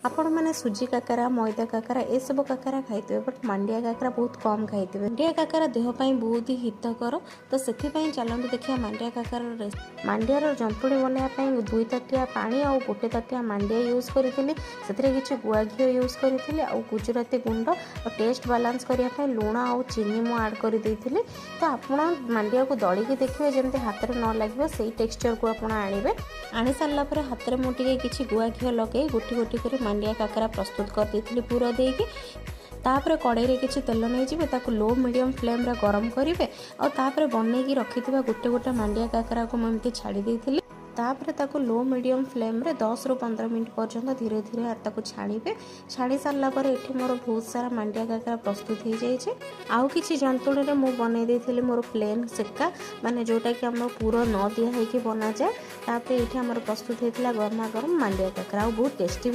ଆପଣମାନେ ସୁଜି କାକରା, ମଇଦା କାକରା, ଏସବୁ କାକରା ଖାଇଥିବେ, ବଟ୍ ମାଣ୍ଡିଆ କାକରା ବହୁତ କମ୍ ଖାଇଥିବେ। ମାଣ୍ଡିଆ କାକରା ଦେହ ପାଇଁ ବହୁତ ହି ହିତକର। ତ ସେଥିପାଇଁ ଚାଲନ୍ତୁ ଦେଖିବା ମାଣ୍ଡିଆ କାକରାର। ମାଣ୍ଡିଆର ଜନ୍ତୁଣି ବନାଇବା ପାଇଁ 2 ତାଟିଆ ପାଣି ଆଉ 1 ତାଟିଆ ମାଣ୍ଡିଆ ୟୁଜ୍ କରିଥିଲି। ସେଥିରେ କିଛି ଗୁଆ ଘିଅ ୟୁଜ୍ କରିଥିଲି ଆଉ ଗୁଜୁରାତି ଗୁଣ୍ଡ ଆଉ ଟେଷ୍ଟ ବାଲାନ୍ସ କରିବା ପାଇଁ ଲୁଣ ଆଉ ଚିନି ମୁଁ ଆଡ଼୍ କରିଦେଇଥିଲି। ତ ଆପଣ ମାଣ୍ଡିଆକୁ ଦଳିକି ଦେଖିବେ, ଯେମିତି ହାତରେ ନ ଲାଗିବ, ସେଇ ଟେକ୍ସଚରକୁ ଆପଣ ଆଣିବେ। ଆଣି ସାରିଲା ପରେ ହାତରେ ମୁଁ ଟିକେ କିଛି ଗୁଆ ଘିଅ ଲଗାଇ ଗୋଟି ଗୋଟି କରି ମାଣ୍ଡିଆ କାକରା ପ୍ରସ୍ତୁତ କରିଦେଇଥିଲି ପୁର ଦେଇକି। ତାପରେ କଡ଼େଇରେ କିଛି ତେଲ ନେଇଯିବେ, ତାକୁ ଲୋ ମିଡ଼ିୟମ୍ ଫ୍ଲେମ୍ରେ ଗରମ କରିବେ ଆଉ ତାପରେ ବନେଇକି ରଖିଥିବା ଗୋଟେ ଗୋଟେ ମାଣ୍ଡିଆ କାକରାକୁ ମୁଁ ଏମିତି ଛାଡ଼ି ଦେଇଥିଲି। ତାପରେ ତାକୁ ଲୋ ମିଡ଼ିୟମ୍ ଫ୍ଲେମ୍ରେ 10ରୁ 15 ମିନିଟ୍ ପର୍ଯ୍ୟନ୍ତ ଧୀରେ ଧୀରେ ତାକୁ ଛାଣିବେ। ଛାଣି ସାରିଲା ପରେ ଏଠି ମୋର ବହୁତ ସାରା ମାଣ୍ଡିଆ କାକରା ପ୍ରସ୍ତୁତ ହେଇଯାଇଛି। ଆଉ କିଛି ଜନ୍ତୁଣିରେ ମୁଁ ବନେଇ ଦେଇଥିଲି ମୋର ପ୍ଲେନ୍ ସେକା, ମାନେ ଯେଉଁଟାକି ଆମର ପୁର ନ ଦିଆ ହେଇକି ବନାଯାଏ। ତାପରେ ଏଇଠି ଆମର ପ୍ରସ୍ତୁତ ହେଇଥିଲା ଗରମା ଗରମ ମାଣ୍ଡିଆ କାକରା ଆଉ ବହୁତ ଟେଷ୍ଟି।